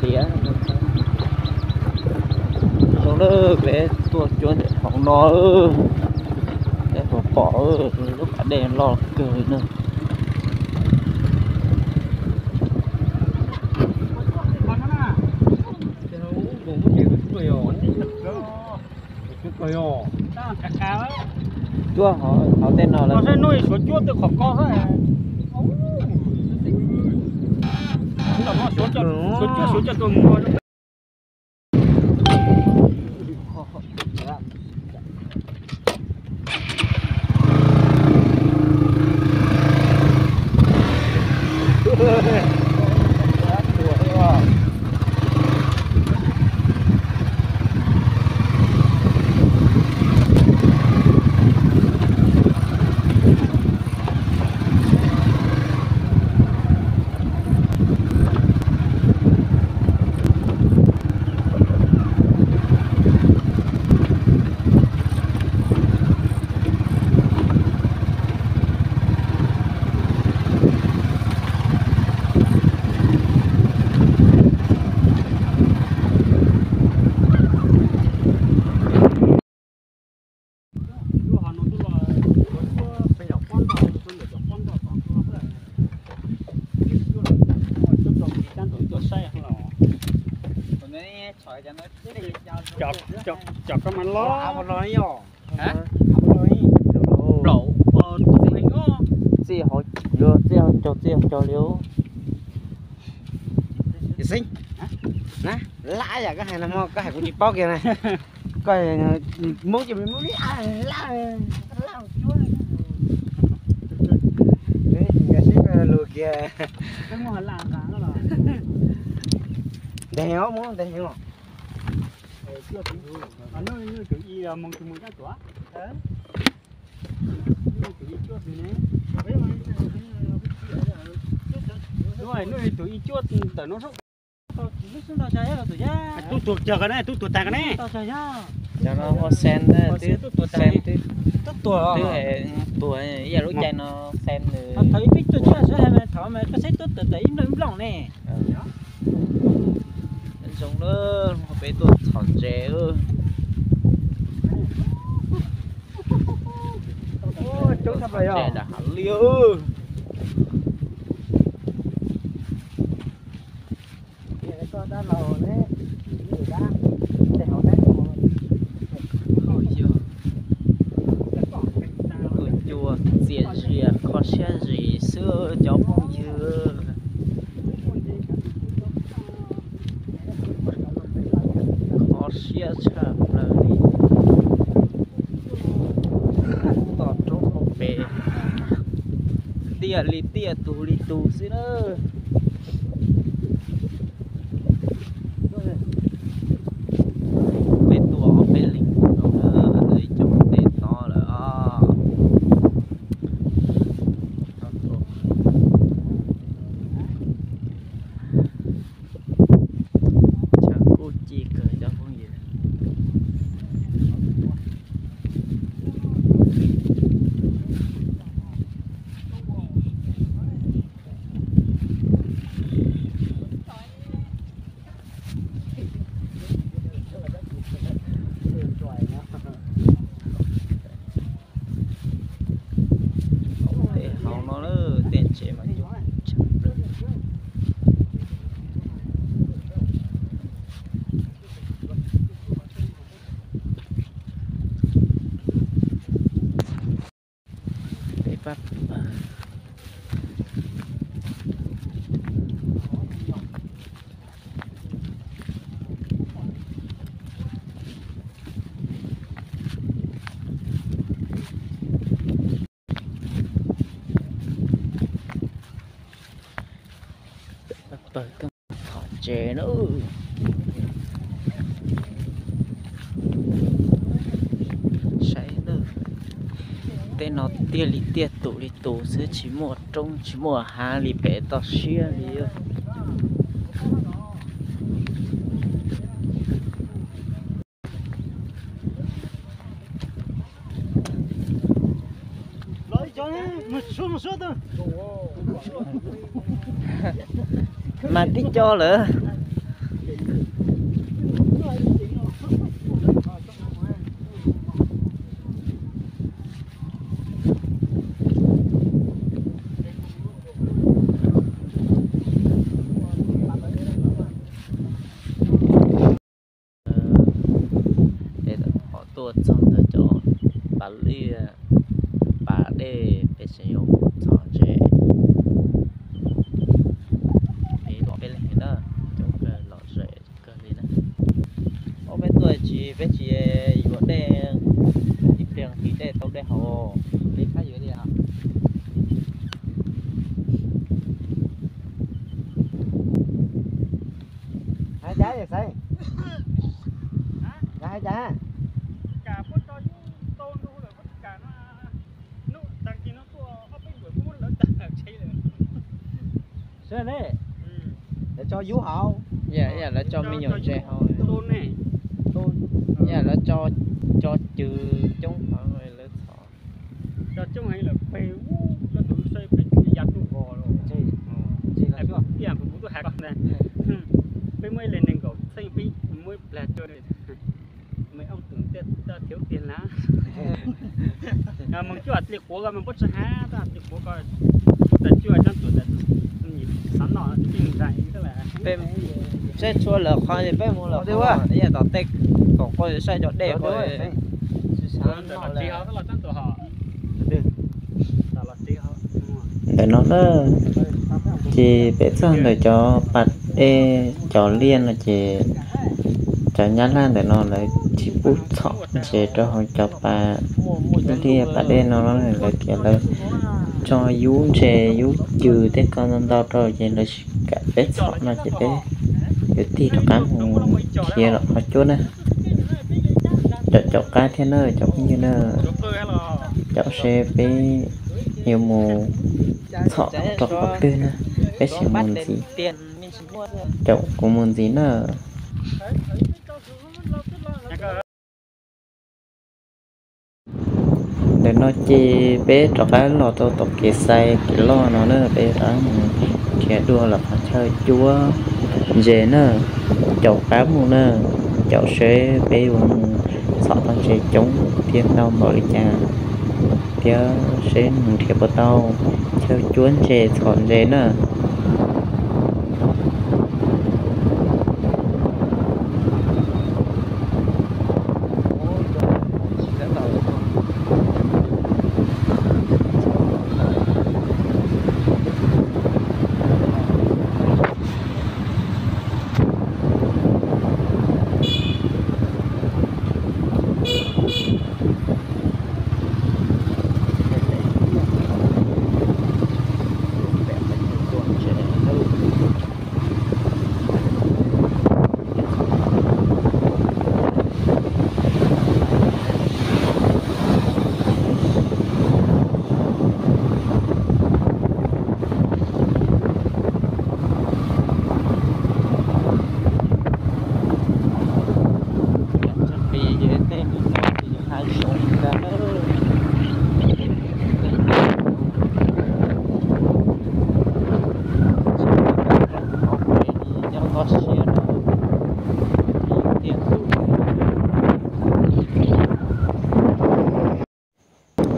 Ntiav zoo na, peb tuaj cuab ntawm hauv no, peb puas pom lub pas dej loj kawg na. Cuab hauv tej no lawm. Cov koj mas los. Plaum tus heev os. Txij hauv, txij hauv caug, txij hauv caug li. Yawm Xeeb, na, laj yam koj hais no koj hais kuv tsis paub kiag na. Koj Hmoob ces Hmoob li laj, laj cuab. Yawm Xeeb lus kiag. Ntev heev os, Hmoob ntev heev os. Tub tuag cag ko ne, tub tuag tag ko ne. Cov no hu xen, xen twb, twb tuag ib yam lub caij no xen nws. Thaum ib peb cuaj tsiab sawv hais mas thaum mas koj saib tub tuag tawm ib nplooj ib nplooj ne. Zoo lawm, peb tuaj txhom ntses. Txhom ntses dam hav liaj. Tuaj cuab txias zias kho siab zis xwb cov phooj ywg. Kho siab tshaj plaws li. Toj roob hauv pes, tiaj li tiaj, tug li tug xwb na. Peb tuaj ob peb leeg no na, ib co mus tej tod lawm os. Tshav kub ci kawg cov phooj ywg. Tej hauv no lawm, tej tsev mas coob tshaj plaws. Peb pab Pawg tuaj txhom ntses na. Saib na, tej no tiaj li tiaj tus li tus xwb, tsis muaj roob tsis muaj hav li pem toj siab li. Mas tib co lawm. Peb tuaj txog ntawm cov pas liaj pas dej, peb tseem yuav txhom ntses. Peb tuaj peb leeg na, coob kawg, lom zem kawg li na. Ob peb tuaj tsis, peb tsis yuav dej, ib pliag nqhis dej tau dej haus, peb pab yuav li os. Hais cas xaiv? Hais cas? Sawv ne, lawv tso yub hauv. Yam lawv tso me nyuam ntses hauv. Yam lawv tso cws coob hauv lawv txhom. Peb muaj ib leeg nees nkaum txheej, peb muab ib plag cua, me oob tus tiaj tiag na. Mus cuaj hais tias quav ko mas npaj tsis hab, hais tias quav ko tas cuaj coob tus tas xav noj tij nraim. Peb saib tshua lawm qhov es peb mus lawm, ib yam tom tej kom qhov saib cov dej ko. Ntawm no na, ces peb txog ntawm cov pas dej cov liaj no ces cov nyab laj ntawm no lawv tsis pub txhom ntses rau hauv cov pas liaj pas dej no, lawv tias lawv tso yub ntses yub cws tej ko ntau ntau rau ces lawv tsis kam peb txhom no ces peb yuav tig rov qab mus nrhiav los qhov cuab na. Caum caum qab thiab na cov phooj ywg na, caum seb peb yuav mus txhom rau qhov twg na, peb sim mus ntxiv. Caum kuv mus ntxiv na. Ntawm no ces peb rov qab los tau tom kev xais kev loj no na, peb rov qab mus nrhiav dua los qhov chaw cuab ntses na, caum qab mus na, caum seb peb yuav mus txhom tau ntses coob thiab ntau npaum li cas, thiab seb mus nrhiav puas tau chaw cuab ntses txhom ntses na.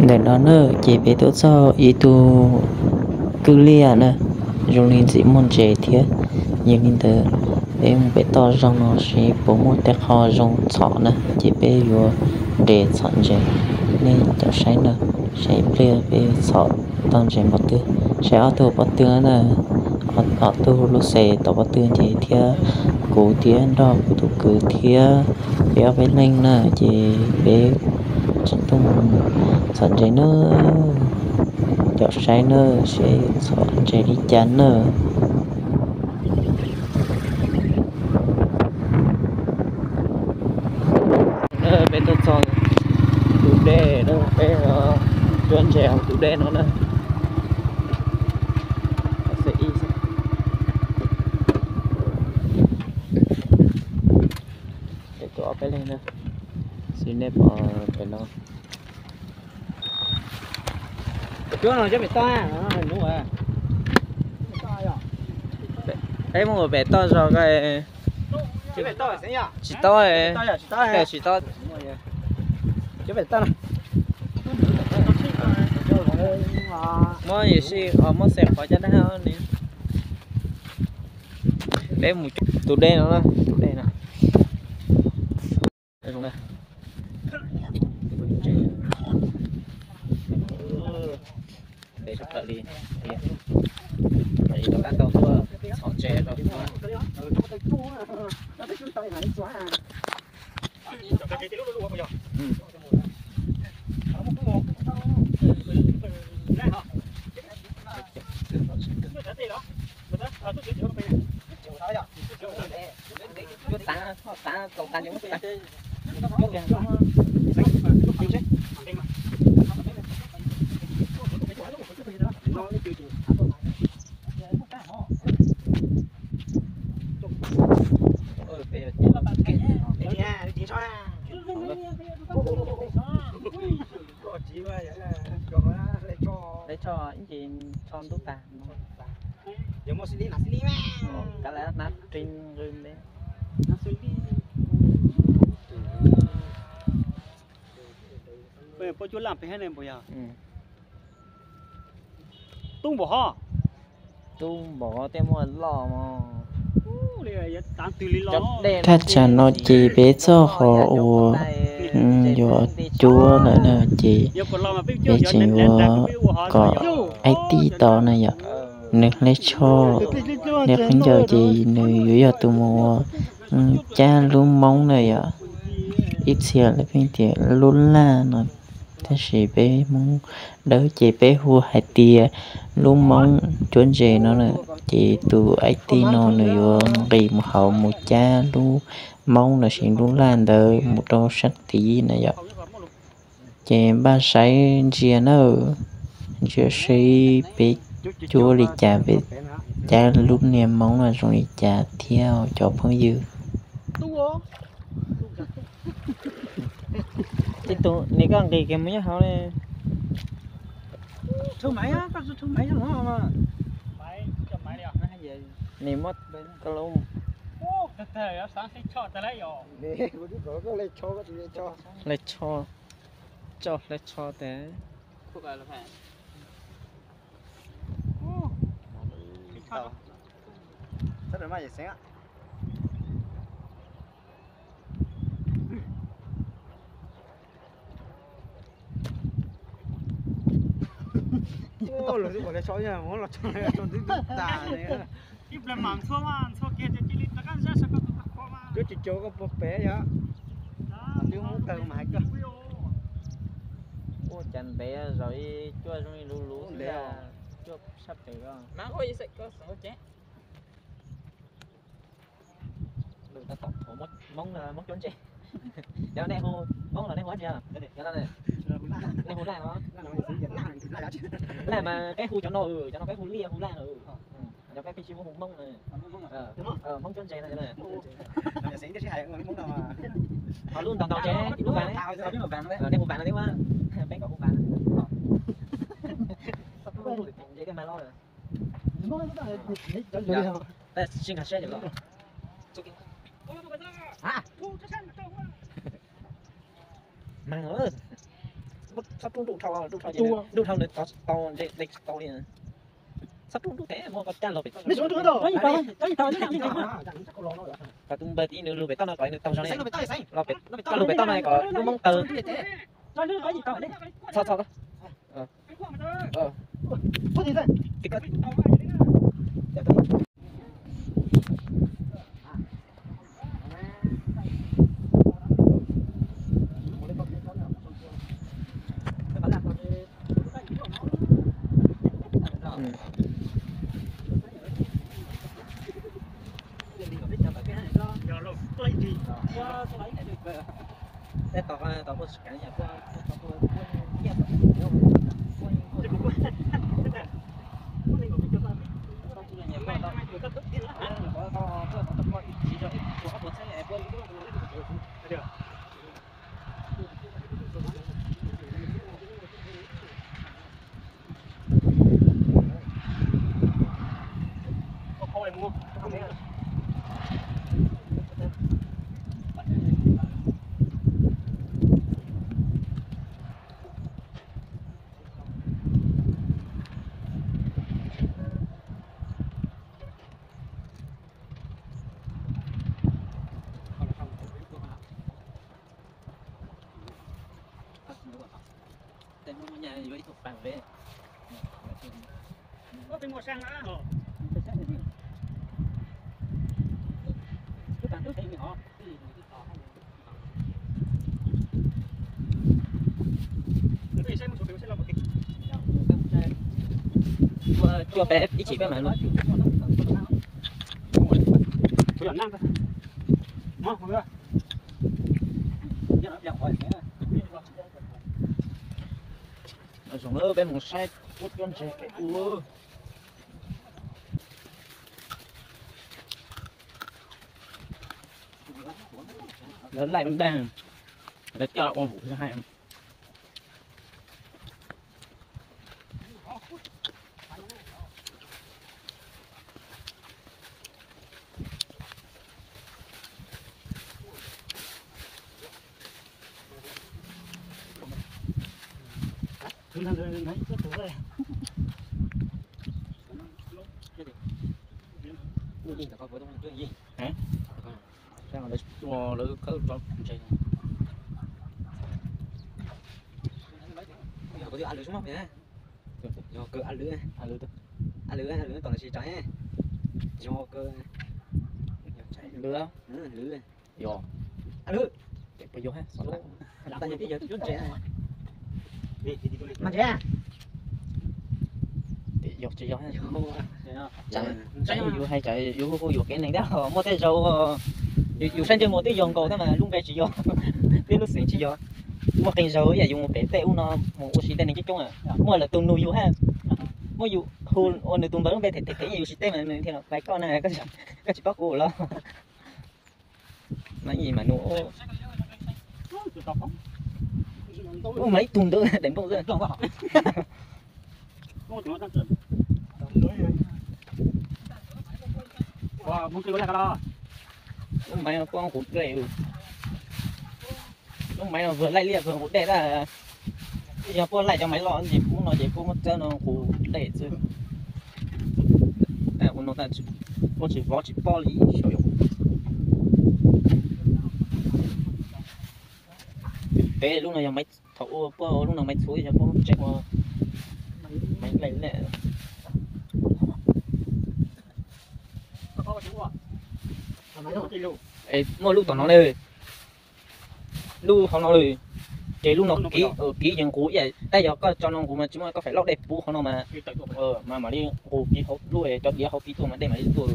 Ntawm no na ces peb tuaj txog ib tug kwj liaj na, zoo li ntxim muaj ntses thiab. Yog li ntawd peb mus pem toj zog no seb puas muaj tej qho zoo txhom na, ces peb yuav nres txhom ntses. Nej caum saib na, saib ib pliag peb txhom tau ntses npaum twg, saib ob tug pob tw na, ob tug lub xes tau pob tw ntses thiab kuv thiab nrog kuv tus kwv thiab peb ob peb leeg na, ces peb tseem tuaj mus txhom ntses na. Caum saib na, seb txhom ntses li cas na. Cuab ntses hauv tus dej no na. Xws ib xwb. Peb tuaj ob peb leeg na. Xws nej pom pem no. Cuab no cov pem toj na, hnub peb mus pem toj zog ko. Tsis tau, tsis tau. Muab yus sij, muab xeem qhov caj dab ne. Peb mus tus dej no, tus dej no. Ntev tshaj plaws li. Rov qab tau tuaj txhom ntses rau. Lawv tsho ib ntsis tsho ntub tag. Kav lawv hnav ri nqws nte. Puab cuab laj pem hab ne npaum yog. Tub npaum hov. Tub npaum hov tej muaj loj mog. Thaj tsam no ces peb txoj qhov uas yuav cuab lawm na ces peb tseem yuav kom aib tij tod na yom, nws hle tsho, nws qhov ncauj ces nws yuav yog tus mus ua cab lub moob na yom. Ib txhia lawv pheej tias lub laj no, tab sis peb Hmoob Dawb ces peb hu hais tias lub moob cuab ntses no na. Ces tus aib tij no nws yuav nqis mus hauv mus cab lub moob lossis lub laj ntawd mus rau sab tid na yom. Ces npaj saib ntsia na, ntsia seb peb cuab li cas, peb cab lub niag moob no zoo li cas thiab cov phooj ywg. Ib tug nim koj nqis kiag mus nyob hauv li. Nim muab koj lub hle tsho, tsau hle tsho tas. Lawv twb pom hle tsho, muab los tso, tso twb tas. Ib pliag mam ntxhua mas ntxhua kiag ces cia li rov qab zaj sab koj tus tag koj mas. Cuab tsis cuab koj puag pem yom. Twb muab tawg mas hais koj. Ua cas ntev zaum ib cuab zoo li lub lub ntev, cuab sab pem os. Lwm tab tom Hmoob, Hmoob cuab ntses. Cov nej hu Hmoob los nej hu dab tsi? Nej hu laj os. Laj mas peb hu cov no, cov no peb hu liaj hu laj. Cov peb pheej tsis muaj hu Hmoob. Hmoob cuab ntses no. Ho lub ntaus ntaus tsev, lub vas, nej hu vas no thiab, peb kom hu vas. Ntses koj mas los. Tab sis nkag siab ces los. Mas txhob rub nruj dhau, rub dhau ces nruj dhau nws tov tsis tau, ntse dej tsis tau li. Txhob rub nruj tes, muab koj cab los pem toj. Kom tus npawg tib nws lug pem toj no kom nws taug zog li. Los pem, koj lug pem toj no kom lub moob taw. Txhob, txhob. Peb tau, tau kuj tsis kav yam kuj, tau kuj nyiaj tau kuj. Cua peb ib chim peb mam lug. Zoo na, peb mus saib cuab cuab ntses pem ub. Lawv laij ub dag, lawv coj ua vum hais. Lawv khawb tau ntses. Yog kawg a lwm, a lwm, a lwm, a lwm tom lawv tsis tso, yog kawg lwm, yog ces puas yog, yog tsis yog, yus hais tsam yus hu hu yuam kev neeg thiab, muaj tej zaug yus saib ntsej muag twb yog nkaus thiab mas lub npe tsis yog, twb lub xeem tsis yog. Muaj qee zaug yam yus mus pem tej ub no, mus ua si tej neeg coob coob, muaj lawv tus nug yus hab, muaj yus hu ua nws tus npawg lub npe them them yus tsis teb mas nws thiaj los pais koj na, koj tsis paub kuv los. Mas ib mas nug, ub, mas ib tug ntawd daim nplooj xwb. Lub maiv no puab nqus dej, lub maiv no vwg laij liaj vwg nqus dej tab. Yog puab laij cov maiv loj ces puab no ces puab muab txawb no nqus dej xwb. Ua no puab tsis vov tsis pob li. Peb lub no yog maiv, thaum ua puab ua lub no maiv txhuv, yog puab tseem ua maiv laij liaj. Muaj lub tom no na, lub hauv no, ces lub no kiv, kiv ces nqus ib yam, tab yog koj tso no nqus mas tsis muaj, koj faim loj dej puv hauv no mas, mas mam li nqus kiv hauv lub cov diav hauv kiv tuaj mas dej mam li tuaj.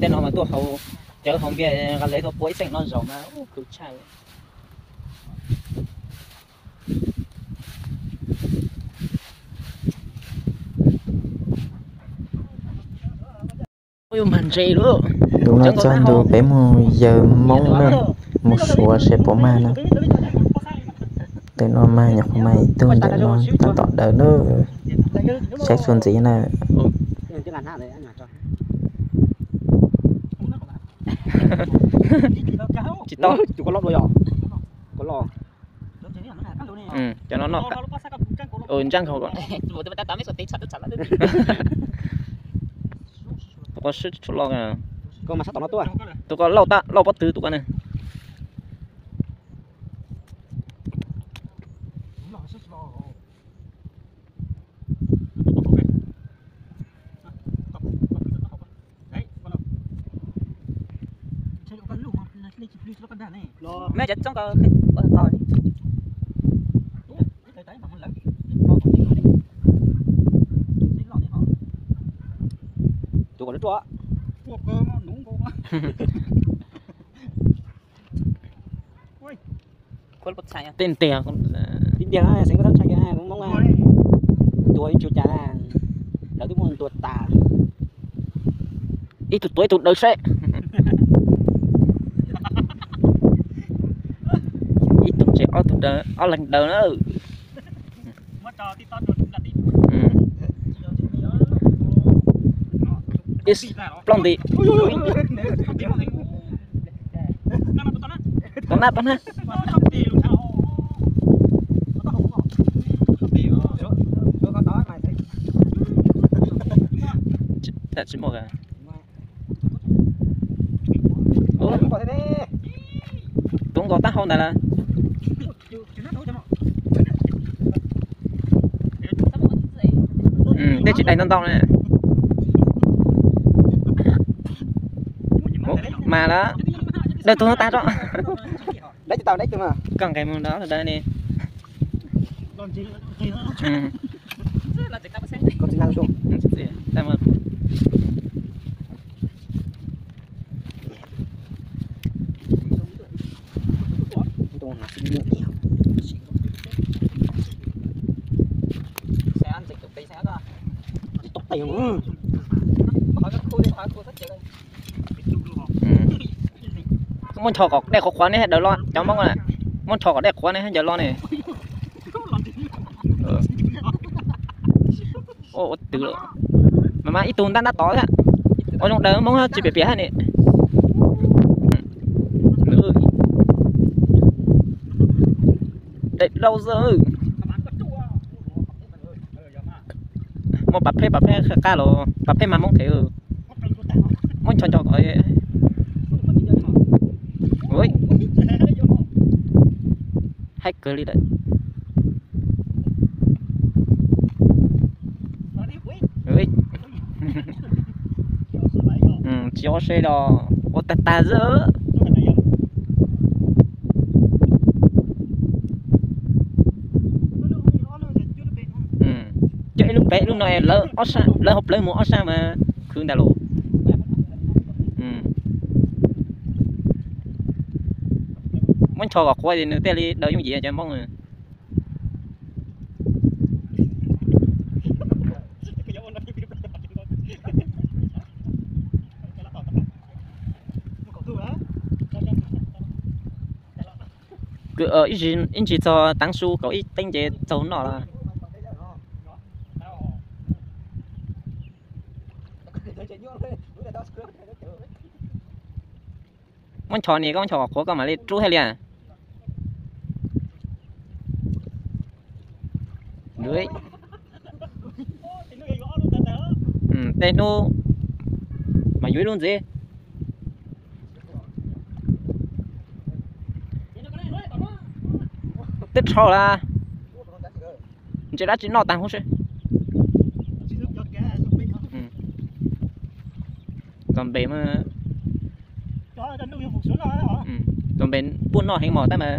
Tej no mas tuaj haus cawv haus npias, nqa lev tuaj pua ib xeem noj zaum mas khwv tshaj. Tus no txog ntu peb mus yawg Hmoob na, mus suav seb puas mag na. Ntawm no mas nyuam qhuav mag ib tug ntawm no tab tom daws na, saib txuas ntxiv na. Tsis tau. Cov no noj, ntsaj nkaus. Tus ko sib tshuaj loj, tus ko lauj pob tw tus ko na. Mej cov txoob ko ua tau. Tus ko lub ruaj. Ua ko nuv nkaus. Tej ntiag, tib ntiag xeev Kub Thab Tshaj, Hmoob tuag ib tsuj cas, lawv twb muaj ntua tas. Ib tug tuav ib tug daws saib. Ib tug ntse ob tug daws, ob leeg daws na. Plaub nti. Tom na, tom na. Tsis muaj. Tus nkaus tab hau ntawd lawm. Tej tsis dai ntau ntau na. Mas lawm, daws tus no tag tso. Koj nqes mus nrad lawm ni. Muab nrho kom dej qhuav qhuav nej daws los cov Hmoob na. Muab nrho kom dej qhuav nej ncaws los ne. Ua twv lawm. Mas mas ib tug ntab ntab tod thiab. Ua zoo daws Hmoob tsis piam piam thiab ni. Daim rau xwb. Muaj pas phej, pas phej qab los pas phej mas Hmoob thev. Muab nrho nrho kom haib kawg li lawm. Tsis ua se los ua tag tag xwb. Coj ib lub pem ib lub no, lawv hauv plawv mus ob sab mas khwv ntag los. Muab nrho kom qhuav nws thiaj li daws yooj yim cov Hmoob. Ib ntsis txog taav su kaum ib teev ces txaug noj lawm. Muab nrho ni, koj muab nrho kom qhuav koj mam li rub thiaj li. Tej hnub mas yuav ib lub ntxiv. Twb rho lawm. Ntses dab tsi noj tag huv si. Tus npe, tus npe puaj noj heev mos tab mas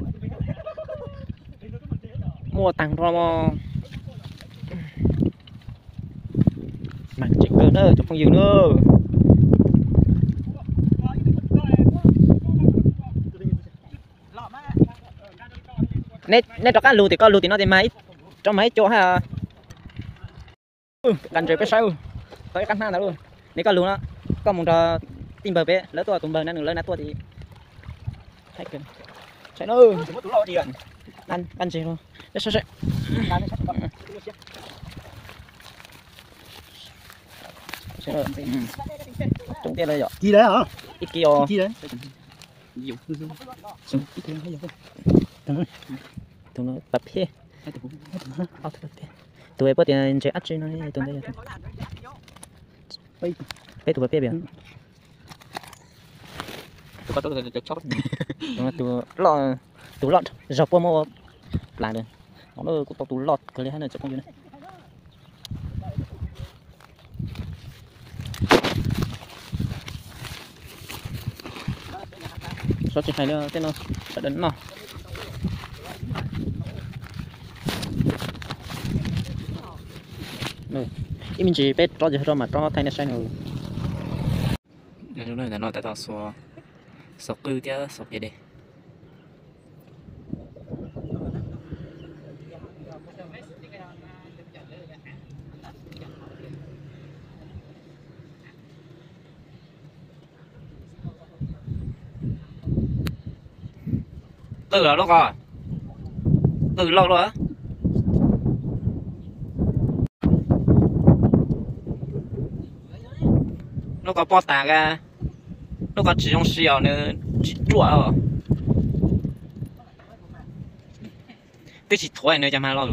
muaj tag nrho mos. Mas tseem kawg na cov phooj ywg na. Nej rov qab lug tim, koj lug tim no ces mag rov mag ib co hab. Nqa ntses peb saib, tau ib qab hnab ntawd lauj. Nej koj lug no, koj mus nrog tij npawg peb, lawv tuaj tus npawg na, nws lawv na tuaj tim. Nqa ntses los. Coob tiag li yom. Ib kis os. Tus pas phej. Tus puas tias ntses ab tsi no, tus ntawd yog peb tus pas phej pem. Tus loj, tus loj zog puab muab ua plas lawm. Kuv tau tus loj kawg li hab na cov phooj ywg na. Xyov tsis hais li tej no sawv daws noj. Ib me ntsis peb rov rau mam rov thaij nej saib no. Ntawm no tab tom xuas, xuas qwj thiab xuas pem dej. Qw los lub ko, qw loj luaj. Lub ko poj tas ka, lub ko tsis zoo siab os, nws tsis ruaj os. Twb tsis thuav nws cas mag los.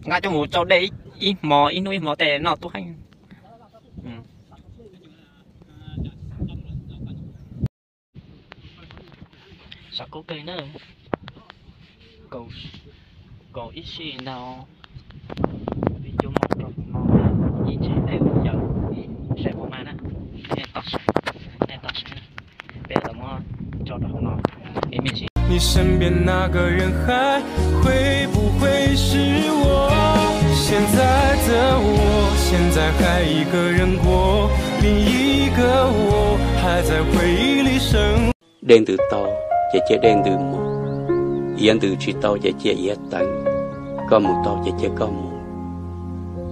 Nqa coj mus tsau dej ib hmo, ib hnub ib hmo tej noj tub heev. Sav kub kawg na. Kaum ib sij ntau, peb cua mob rau hauv no, ib tsev dej ua yawm, saib puas mag na. Nej tau saib, nej tau saib na. Peb tau muab tso rau hauv no, ib me ntsis.你身边那个人还会不会是我？现在的我，现在还一个人过，另一个我还在回忆里生。 Dej ntws tau ces cia dej ntws mus, iav ntws tsis tau ces cia iav teev, koj mus tau ces cia koj mus,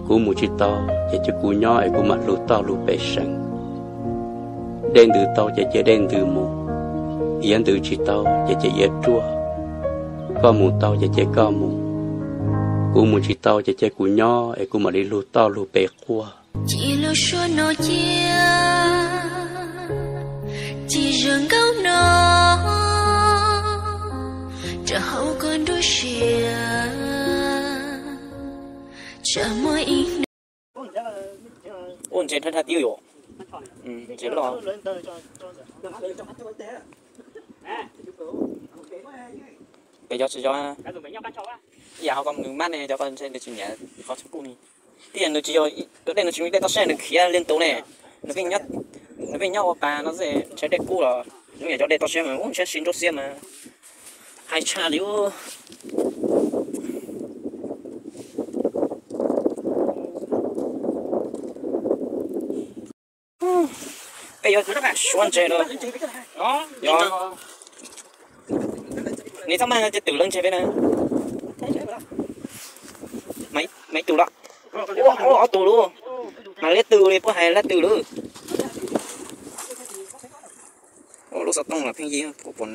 kuv mus tsis tau ces cia kuv nyob es kuv mam hlug toj hlug pes seev. Dej ntws tau ces cia dej ntws mus, iav ntws tsis tau ces cia iav ruaj, koj mus tau ces cia koj mus, kuv mus tsis tau ces cia kuv nyob es kuv mam li hlug toj hlug pes quaj. Ces lub suab no cia, ces zaj nkauj no rau hauv koj nruab siab, tsam muaj ib hnub. Ua ntses dhau dhau tiag yom. Ntses loj. Peb cov tsis yog, ib yam ho koj mus mab ne cov ko ntshe nws tsis nyiam qhov txhua kuj ni. Twb yog nws tsis yog, cov dej nws tsis yog dej toj siab nws khiav li ntus ne. Nws pheej nyob ua pas no xwb, ntshe dej kub los nws yog cov dej toj siab mas ub ntshe siv nruab xiab mas hais tshaj li ub. Peb yuav suav ntses los, yog, nws txhob mag no ces twm lawv ntses peb na. Mas ib tug los, ua ob tug lauj, mas liab tw li puab hais lab tw lauj. Lub xov tooj los pheej yig, kuv pom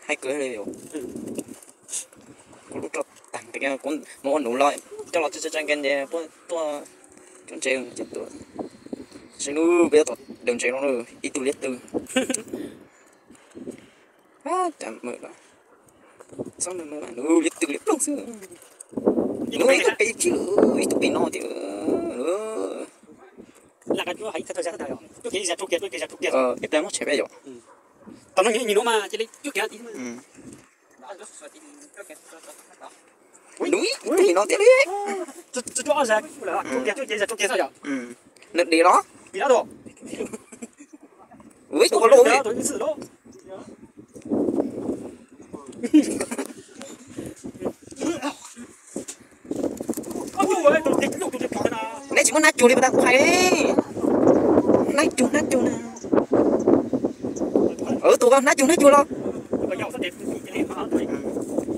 haib kawg li. Kuv lub roj tag, kuv mus ua num los coj los tsa tsa nkees ces puab tuaj cov ntses ces tuaj. Saib nub peb tab tom daws ntses no, ib tug liab tw. Cas mawm los, txhob mawm, nub liab tw liab ploog xwb. Nub ib tug pem tsis, ib tug pem no tiag. Peb peb muab tshem peb yom. Nub ib tug pem no tiag li. Nws dim los. Ua ib tug ua loj. Neb tsis muab nab cuag li pas tas kuv hais. Nab cuag nab cuag na. Tus ko nab cuag nab cuag los.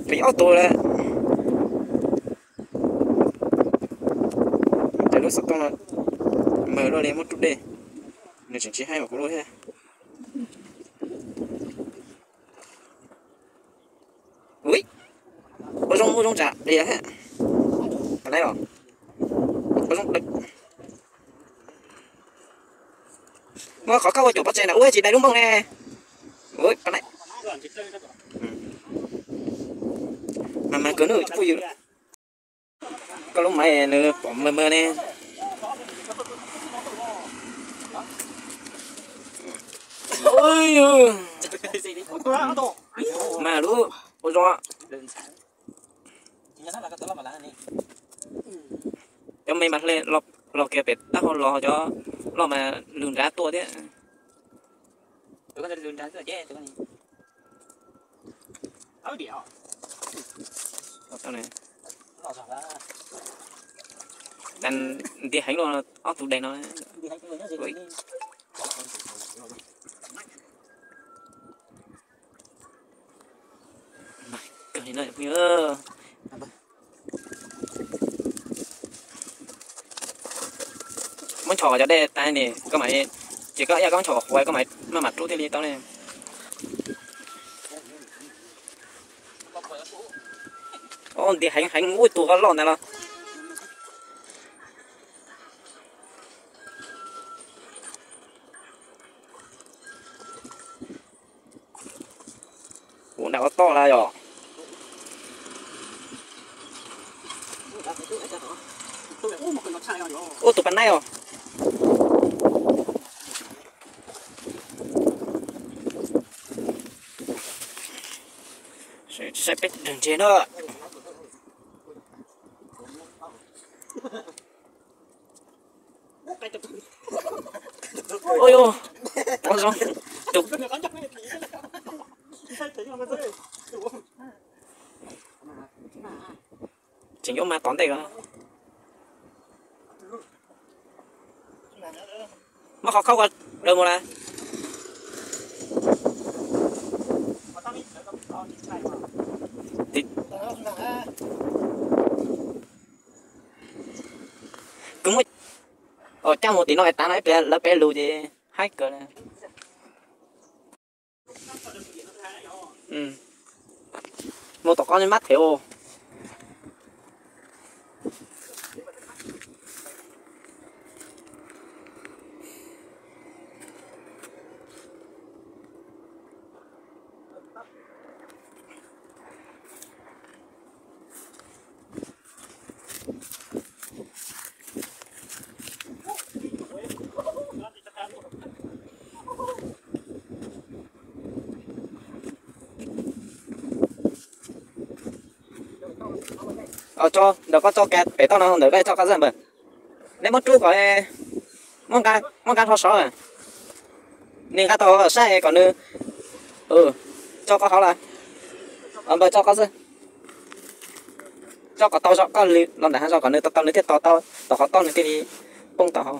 Peb ob tug lawm. Ces lub xov tooj no mas luaj li muab rub dej, nws tseem tsis haib mas kuv lub thiab. Ui, ua zoo ua zoo tsam li thiab. Ua zoo, muab qhov koj ua caum pov tseg na ua tsis dai lub npoo ne. Ui, mas mas kawg nws phooj ywg. Koj lub maiv nws pom mawg mawg ne. Mas lub ua zoo. Cov me mas hle los Los kiag pem taub hau los cov loj mas lwg nrad tuaj thiab. Nti heev los ob tug deg no. Muab nchos cov dej tas ni koj mam, ces koj ib yam koj muab nchos qhuav koj mam maj mam rub thiaj li tau ne. Nti heev heev ub, tus ko loj ntawd los. Ua nram ua toj lawm yom. Ub, tus pas naib os. Saib peb dawg ntse na. Ua yog, pov zoo. Tseem yuav mas tom ntej ko. Muab qhov khaub ko daws mus lawm. Kuv muab coj mus tim no es tas no ib pliag lawv peb lus ces haib kawg. Mus tom qab mab them os. Ntawm koj tso kiag pem toj no, ntawm koj tso koj zaj npawg. Nej muab rub kom muab nqa hlo saud. Nws nqa tau saib kom nws tso koj hauv lawm. Npawg tso koj xwb. Tso kom tau zog koj li los ntawm hav zog kom nws tau tau nws thiaj to tau, tom qhov toj nws thiaj li poob tau hauv.